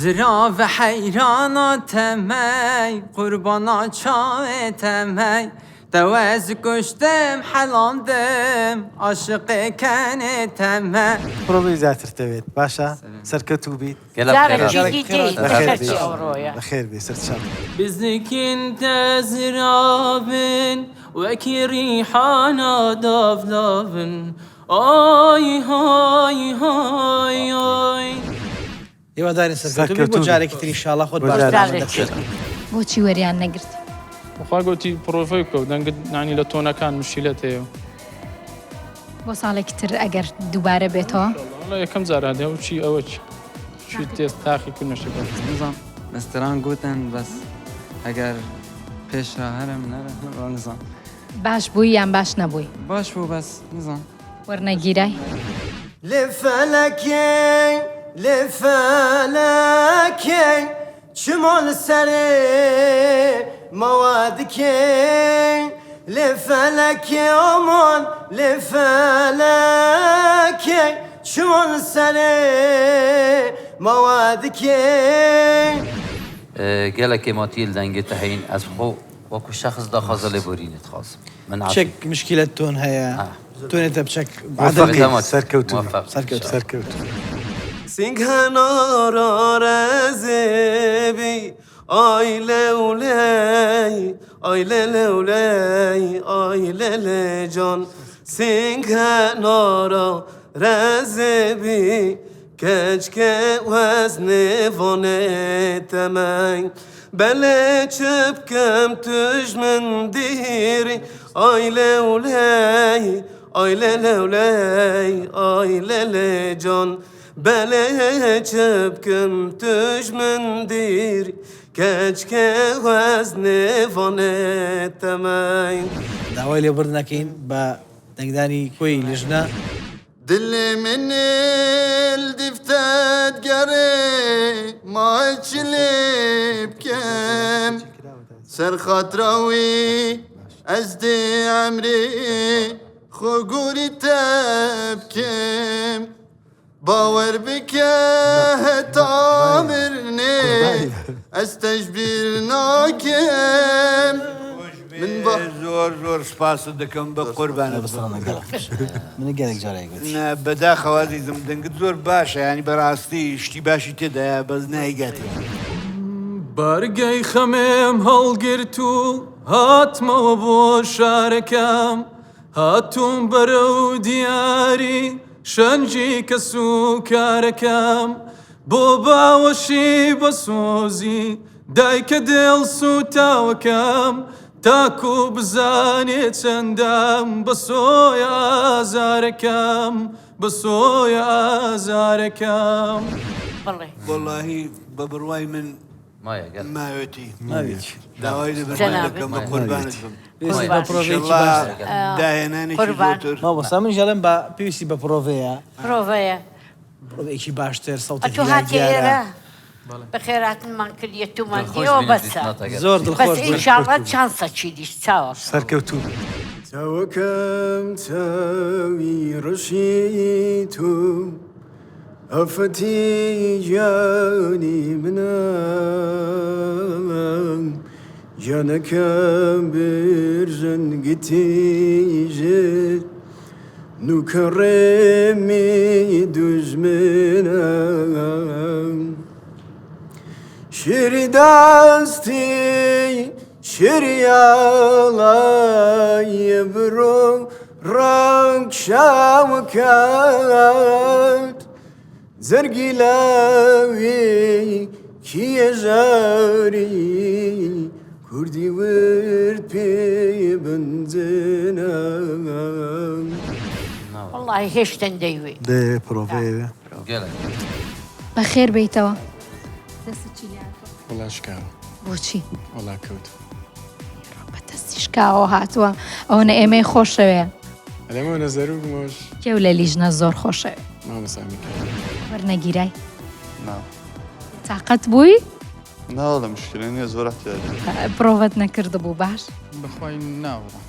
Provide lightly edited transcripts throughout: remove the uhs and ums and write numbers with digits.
زراڤ حەیرانە تەمەی قوربانا چاوێ تەمەی تەوەز کوشتم حەلاندم عاشقێ کەنێ تەمە. پرۆڤەی زیاتر دەوێت باشە سەرکەوتوو بیت. بەخێر بێی سەرچاو. بزنکین تە زراڤن وەکی ڕیحانا داڤلاڤن ئای های های ئای. هیوادارین سەرکەوتوو بی بۆ جارێکی تر ئینشاڵا خۆت باش دەربخەیت. بۆچی وەریان نەگرت؟ بەخوا گۆتی پڕۆڤەی بکە و دەنگت یانی لە tone ەکان مشیلەت هەیە. بۆ ساڵێکی تر ئەگەر دووبارە بێتەوە؟ وەڵا یەکەم جار هاتێ ئەو چی ئەوە چی چی تێست تاقی کردنەشی بەس. نزام مستران گوتن بەس ئەگەر پێش را هەرم نەرم وەڵا نزام. باش بووی یان باش نەبووی؟ باش بوو بەس نزام. وەرنەگیرای؟ لێ فەلەکێ لێ فەلەکێ چما li serê mawa dikê lê felekê aman lê felekê çima li serê mawa dikê. Gelek kêmatiyê li dengê te heyîn ez bi xwe وەکو شەخس داخوازە لێبۆرینت خوازم من عەفی. چەک مشکیلەت tone هەیە tone ێتە بچەک موفقی سەرکەوتوو سەرکەوتوو سەرکەوتوو. سینگ هەنارا رەزێبی ئای لەولەی ئای لە لەولەی ئای لە لە جان سینگ هەنارا رەزێبی کەچکە وەزنێ ڤانێ تەمەی بەلێ چ بکەم توش من دیری ئای لەولەی ئای لە لەولەی ئای لە لە جان بەلێ چ بکەم توش من دیری کەچکە وەزنێ ڤانێ تەمەی. داوای لێبوردن ئەکەین بە دەنگدانی کۆی لیژنە. دلێ من الدفتت گەڕێ ما چ لێ بکەم سەر خاتراوی ئەز دێ عەمرێ خۆ گۆری تە بکەم باوەر بکە هەتا مرنێ ئەز تەش بیر ناکەم من بە. زۆر زۆر سپاست دەکەم بە قوربانت بم. من گەلێک جارێک گوت. نا بەداخەوە ئەزیزم دەنگت زۆر باشە یانی بەراستی شتی باشی تێدایە بەس نایگاتێ. بارگەی خەمێم هەڵگرت و هاتمەوە بۆ شارەکەم هاتووم بەرەو دیاری شەنگی کەس و کارەکەم بۆ باوەشی بەسۆزی دایکە دڵ سووتاوەکەم تاکو بزانێ چەندەم بەسۆیە ئازارەکەم بەسۆیە ئازارەکەم. بەڵێ. وەڵاهی بە بڕوای من مایە گەل. ماوێتی. ماوێتی. داوای لێبوردن جەنابت. دەکەم بە قوربانت بم. پێویستی بە پرۆڤەیەکی ئینشەڵا باشتر. داهێنانێکی قوربان. زۆرتر. مامۆستا منیش ئەڵێم بە پێویستی بە پرۆڤەیە. پرۆڤەیە. پرۆڤەیەکی باشتر سەوتت ئەتوو لای هاتی دیارە. ئێرە بەخێرهاتنمان کرد یەتومان دڵخۆش دیەوە بین بەسە. دیتنات ئەگەر. زۆر بەس دڵخۆش بووین. ئینشاڵڵا چانسە چی دیش چاوە. سەرکەوتوو بی. چاوەکەم چاوی ڕەشی تۆ ئافەتی گیانی منە گیانەکەم برژنگی تیژت نوکە ڕێمی دوژمنە شیری دەستی شیری ئاڵای برۆ ڕەنگ شاوکات زەرگی لاوی کیە ژاری کوردی ورد پێ بنجنە. وەڵاهی هێشتن دەیوێ. دەیەوێ پرۆڤەیەوێ. گەلەک. بەخێر بێیتەوە. دەستت چی لێ هاتووە؟ وەڵا شکاوە. بۆچی؟ وەڵا کەوت. بە دەستی شکاوە هاتووە ئەوەنە ئێمەی خۆشەوێ. ئەلێم ئەوەنە زەروور بوومەوەش. کێو لە لیژنە زۆر خۆشەوێ؟ مامۆستا میکائیل. وەرنەگیرای؟ نا. تاقەت بووی؟ نا وەڵا مشکلە نییە زۆر احتیاجم. پرۆڤەت نەکردبوو باش؟ بەخوای نا وەڵا.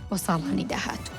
بۆ ساڵانی داهاتوو.